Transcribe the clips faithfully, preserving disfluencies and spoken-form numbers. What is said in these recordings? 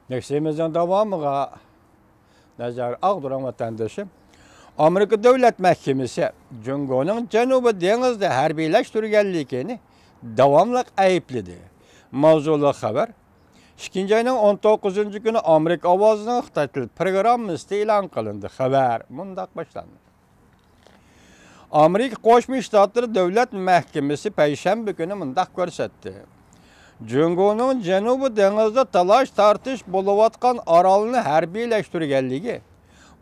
نەشرىمىزنىڭ داۋامىغا نەزەر ئاغدۇرۇڭ، ۋەتەندىشىم. ئامېرىكا دۆلەت مەھكىمىسى جۇڭگونىڭ جەنۇبىي دېڭىزدا ھەربىيلەشتۈرگەنلىكىنى داۋاملىق ئەيىبلىدى. ماۋزۇلۇق خەۋەر ئىككىنچى ئاينىڭ ئون توققۇزىنچى كۈنى ئامېرىكا ئاۋازىنىڭ خىتاي تىل پروگراممىسىدا ئېلان قىلىندى. خەۋەر مۇنداق باشلاندى. ئامېرىكا قوشما شتاتلىرى دۆلەت مەھكىمىسى پەيشەنبە كۈنى مۇنداق كۆرسەتتى: جۇڭگونىڭ جەنۇبىي دېڭىزدا تالاش-تارتىش بولۇۋاتقان ئارالنى ھەربىيلەشتۈرگەنلىكى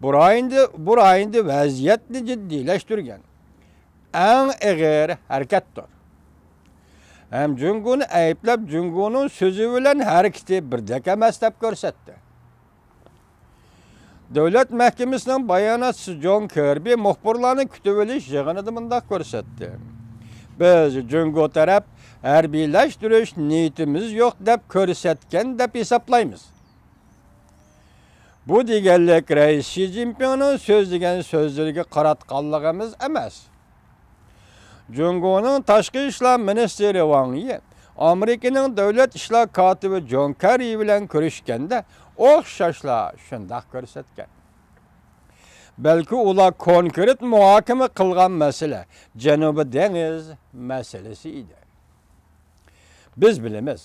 بۇ رايوندا، بۇ رايوندا ۋەزىيەتنى جىددىيلەشتۈرگەن ئەڭ ئېغىر ھەرىكەتتۇر. ھەم جۇڭگونى ئەيىبلەپ، جۇڭگونىڭ سۆزى بىلەن ھەرىكىتى بىردەك ئەمەس دەپ كۆرسەتتى. دۆلەت مەھكىمىسىنىڭ باياناتچىسى جون كىربى مۇخبىرلارنى كۈتۈۋېلىش يىغىنىدا مۇنداق كۆرسەتتى: بىز جۇڭگو تەرەپ ھەربىيلەشتۈرۈش نىيىتىمىز يوق دەپ كۆرسەتكەن دەپ ھېسابلايمىز. بۇ دېگەنلىك رەئىس شى جىنپىڭنىڭ سۆزلىگەن سۆزلىرىگە قاراتقانلىقىمىز ئەمەس. جۇڭگونىڭ تاشقى ئىشلار مىنىستىرى ۋاڭ يى ئامېرىكىنىڭ دۆلەت ئىشلار كاتىپى جون كېررى بىلەن كۆرۈشكەندە ئوخشاشلا شۇنداق كۆرسەتكەن. بەلكى ئۇلار كونكرېت مۇھاكىمە قىلغان مەسىلە جەنۇبىي دېڭىز مەسىلىسى ئىدى. بىز بىلىمىز.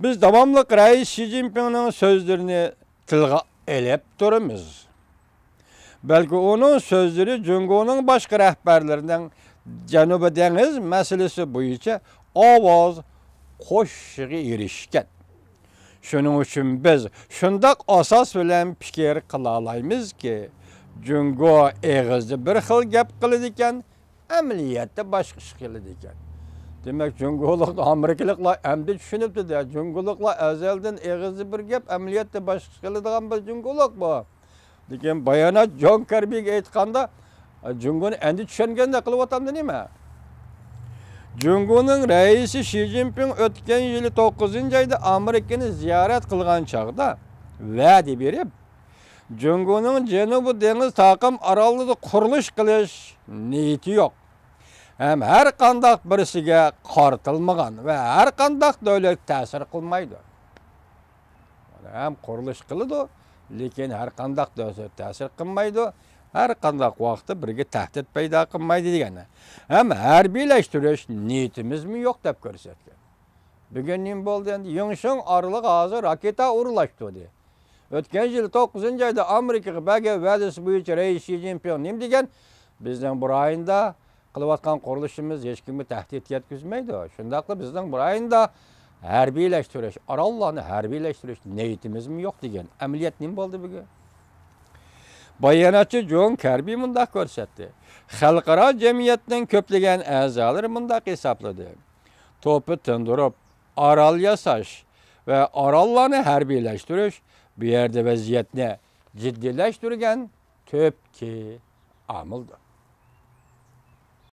بىز داۋاملىق رەئىس شى جىنپىڭنىڭ سۆزلىرىنى تىلغا ئېلىپ تۇرىمىز. بەلكى ئۇنىڭ سۆزلىرى جۇڭگونىڭ باشقا رەھبەرلىرىنىڭ جەنۇبىي دېڭىز مەسىلىسى بويىچە ئاۋاز قوشۇشىغا ئېرىشكەن. شۇنىڭ ئۈچۈن بىز شۇنداق ئاساس بىلەن پىكىر قىلالايمىزكى، جۇڭگو ئېغىزدا بىر خىل گەپ قىلىدىكەن، ئەمەلىيەتتە باشقا ئىش قىلىدىكەن. دېمەك، جۇڭگولۇق، ئامېرىكىلىقلار ئەمدى چۈشىنىپتۇ-دە، جۇڭگولۇقلار ئەزەلدىن ئېغىزدا بىر گەپ، ئەمەلىيەتتە باشقا ئىش قىلىدىغان بىر جۇڭگولۇق بۇ. لېكىن بايانات جون كىربىگە ئېيتقاندا، جۇڭگونى ئەمدى چۈشەنگەندەك قىلىۋاتامدۇ نېمە؟ جۇڭگونىڭ رەئىسى شى جىنپىڭ ئۆتكەن يىلى توققۇزىنچى ئايدا ئامېرىكىنى زىيارەت قىلغان چاغدا ۋەدە بېرىپ، جۇڭگونىڭ جەنۇبىي دېڭىز تاقىم ئاراللىرىدا قۇرۇلۇش قىلىش نىيىتى يوق ھەم ھەر قانداق بىرسىگە قارىتىلمىغان ۋە ھەر قانداق دۆلەتكە تەسىر قىلمايدۇ. ھەم قۇرۇلۇش قىلىدۇ، لېكىن ھەر قانداق دۆلەتكە تەسىر قىلمايدۇ، ھەر قانداق ۋاقىتتا بىرگە تەھدىت پەيدا قىلمايدۇ دېگەن. ھەم ھەربىيلەشتۈرۈش نىيىتىمىزمۇ يوق دەپ كۆرسەتكەن. بۈگۈن نېمە بولدى ئەمدى؟ يىڭشىڭ ئارىلىغا ھازىر راكېتا ئورۇنلاشتۇردى. ئۆتكەن يىلى توققۇزىنچى ئايدا ئامېرىكىغا بەرگەن ۋەدىسى بويىچە رەئىس شى جىنپىڭ نېمە دېگەن؟ بىزنىڭ بۇ رايوندا قىلىۋاتقان قۇرۇلۇشىمىز ھېچكىمگە تەھدىت يەتكۈزمەيدۇ. شۇنداقلا بىزنىڭ بۇ رايوندا ھەربىيلەشتۈرۈش، ئاراللارنى ھەربىيلەشتۈرۈش نىيىتىمىزمۇ يوق دېگەن. ئەمەلىيەت نېمە بولدى بۈگۈن؟ باياناتچى جون كەربى مۇنداق كۆرسەتتى. خەلقئارا جەمئىيەتنىڭ كۆپلىگەن ئەزالىرى مۇنداق ھېسابلىدى. توپا تىندۇرۇپ، ئارال ياساش ۋە ئاراللارنى ھەربىيلەشتۈرۈش بۇ يەردە ۋەزىيەتنى جىددىيلەشتۈرگەن تۈپكى ئامىلدۇر.